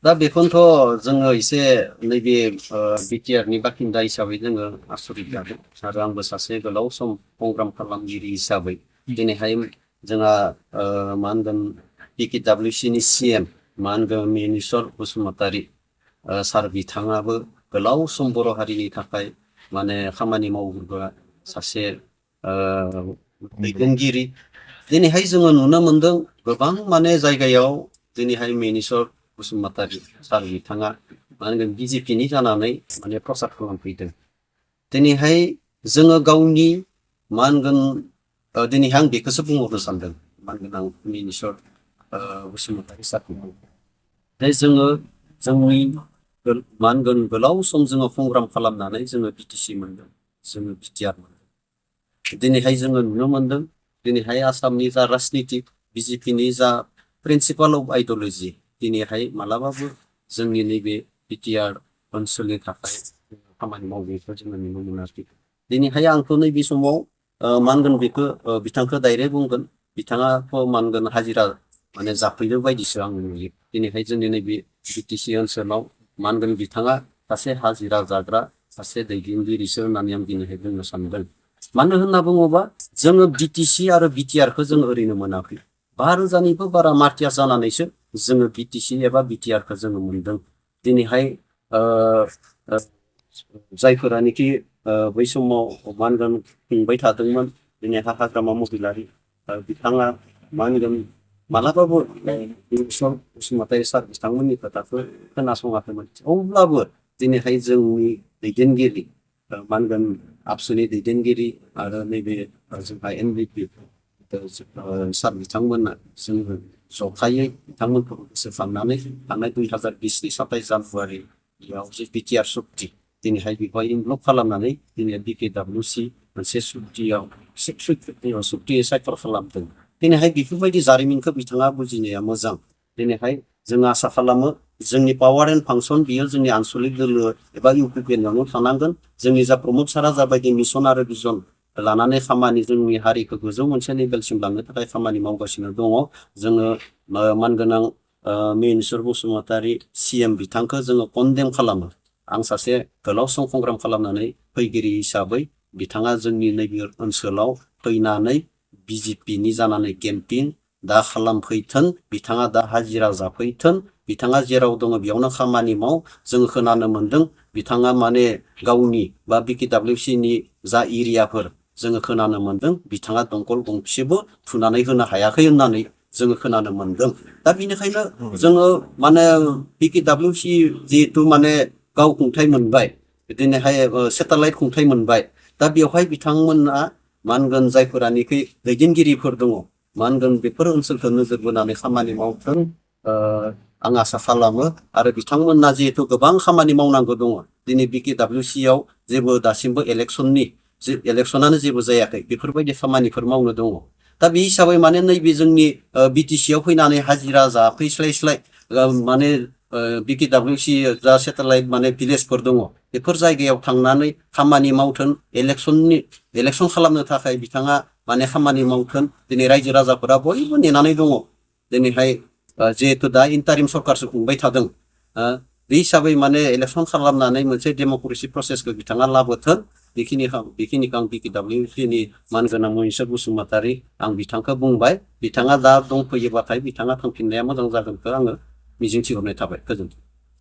दा बेखौनोथ' जोङो एसे नैबे बिटिआरनि बाखिन्दा हिसाबै जोङो आसरित जादों आरो आंबो सासे गोलाव सम प्रग्राम खालामगिरि हिसाबै दिनैहाय जोंहा मा होनगोन पिकेडब्लिउसिनि सिएम मा होनगोन मिनिस्वर बसुमतारी सार बिथाङाबो गोलाव सम बर' हारिनि थाखाय माने खामानि मावबोग्रा सासे दैदेनगिरि दिनैहाय जोङो नुनो मोनदों गोबां माने जायगायाव दिनैहाय मिनिस्वर बसुमतारी सार बिथाङा मा होनगोन बिजेपिनि जानानै माने प्रसार खालामफैदों। दिनैहाय जोङो गावनि मा होनगोन दिनैहाय आं बेखौसो बुंहरनो सानदों मा होनगोन आं मिनिस्वर बसुमतारी सारखौ जोङो जोंनि मा होनगोन गोलाव सम जोङो प्रग्राम खालामनानै जोङो बिटिसि मोनदों जोङो बिटिआर मोनदों। दिनैहाय जोङो नुनो मोनदों दिनैहाय आसामनि जा राजनिति बिजेपिनि जा प्रिन्सिपाल अफ आइडिअलजि दिनैहाय मालाबाबो जोंनि नैबे बिटिआर ओनसोलनि थाखाय खामानि मावनायखौ जोङो नुनो मोनाखै। दिनैहाय आंथ' नैबे समाव मा होनगोन बेखौ बिथांखौ डाइरेक्ट बुंगोन बिथाङाथ' मा होनगोन हाजिरा माने जाफैनो बायदिसो आं नुयो। दिनैहाय जोंनि नैबे बिटिसि ओनसोलाव मा होनगोन बिथाङा सासे हाजिरा जाग्रा सासे दैदेनगिरिसो होननानै आं दिनैहाय बुंनो सानदों। मानो होनना बुङोबा जोङो बिटिसि आरो बिटिआरखौ जों ओरैनो मोनाखै। 5,000निबो बारा मार्टियास जानानैसो जोङो बिटिसि एबा बिटिआरखौ जोङो मोनदों। दिनैहाय जायफोरानोखि बै समाव मा होनगोन खुंबाय थादोंमोन दिनै हाग्रामा महिलारि बिथाङा मा होनगोन मालाबाबो मिनिस्वर बसुमतारी सार बिथांमोननि खोथाखौ खोनासङाखैमोन। अब्लाबो दिनैहाय जोंनि दैदेनगिरि मा होनगोन आबसुनि दैदेनगिरि आरो नैबे जोंहा एनभिपि सार बिथांमोना जोङो जथायै बिथांमोनखौ गोसोखांनानै थांनाय 2020नि 27 जानुवारियाव जे बिटिआर सुक्ति दिनैहाय बेखौहाय इनभल्भ खालामनानै दिनै बिकेडब्लिउसि मोनसे सुक्तियाव सुक्ति सायखर खालामदों। दिनैहाय बेफोरबायदि जारिमिनखौ बिथाङा बुजिनाया मोजां। दिनैहाय जों आसा खालामो जोंनि पावार एन्ड फांसन बियो जोंनि आनसलिक दोलो एबा इउपिपिएलआवनो थानांगोन। जोंनि जा प्रमद सारा जाबायदि मिसन आरो भिजन लानानै खामानि जोंनि हारिखौ गोजौ मोनसे लेभेलसिम लांनो थाखाय खामानि मावगासिनो दङ। जोङो मानगोनां मिनिस्वर बसुमतारी सिएम बिथांखौ जोङो कन्डेम खालामो। आं सासे गोलाव सम प्रग्राम खालामनानै फैगिरि हिसाबै बिथाङा जोंनि नैबे ओनसोलाव फैनानै बिजेपिनि जानानै केम्पिं दा खालामफैथों बिथाङा दा हाजिरा जाफैथों बिथाङा जेराव दङ बेयावनो खामानि माव। जों खोनानो मोनदों बिथाङा माने गावनि बा बिकेडब्लिउसिनि जा एरियाफोर जोङो खोनानो मोनदों बिथाङा दंखल गंसेबो थुनानै होनो हायाखै होननानै जोङो खोनानो मोनदों। दा बेनिखायनो जोङो माने बिकेडब्लिउसि जिहेथु माने गाव खुंथाइ मोनबाय दिनैहाय सेटेलाइट खुंथाइ मोनबाय। दा बेवहाय बिथांमोना मा होनगोन जायफोरानिखि दैदेनगिरिफोर दङ मा होनगोन बेफोर ओनसोलखौ नोजोर बोनानै खामानि मावथों आं आसा खालामो। आरो बिथांमोना जिहेथु गोबां खामानि मावनांगौ दङ दिनै बिकेडब्लिउसियाव जेबो दासिमबो इलेक्सनानो जेबो जायाखै बेफोरबायदि खामानिफोर मावनो दङ। दा बे हिसाबै माने नैबे जोंनि बिटिसियाव फैनानै हाजिरा जाफैस्लायस्लाय माने बिकेडब्लिउसि जा सेटेलाइट माने भिलेजफोर दङ बेफोर जायगायाव थांनानै खामानि मावथों इलेक्सन खालामनो थाखाय बिथाङा माने खामानि मावथों। दिनै रायजो राजाफोरा बयबो नेनानै दङ। दिनैहाय जिहेथु दा इन्टारिम सरकारसो खुंबाय थादों बे हिसाबै माने इलेक्सन खालामनानै मोनसे डेम'क्रेसि प्रसेसखौ बिथाङा लाबोथों। बेखिनिखौ आं बिकेडब्लिउसिनि मानगोनां मिनिस्टर बसुमतारी आं बिथांखौ बुंबाय। बिथाङा दा दंफैयोबाथाय बिथाङा थांफिननाया मोजां जागोनखौ आङो मिजिंथिहरनाय थाबाय। गोजोन्थों।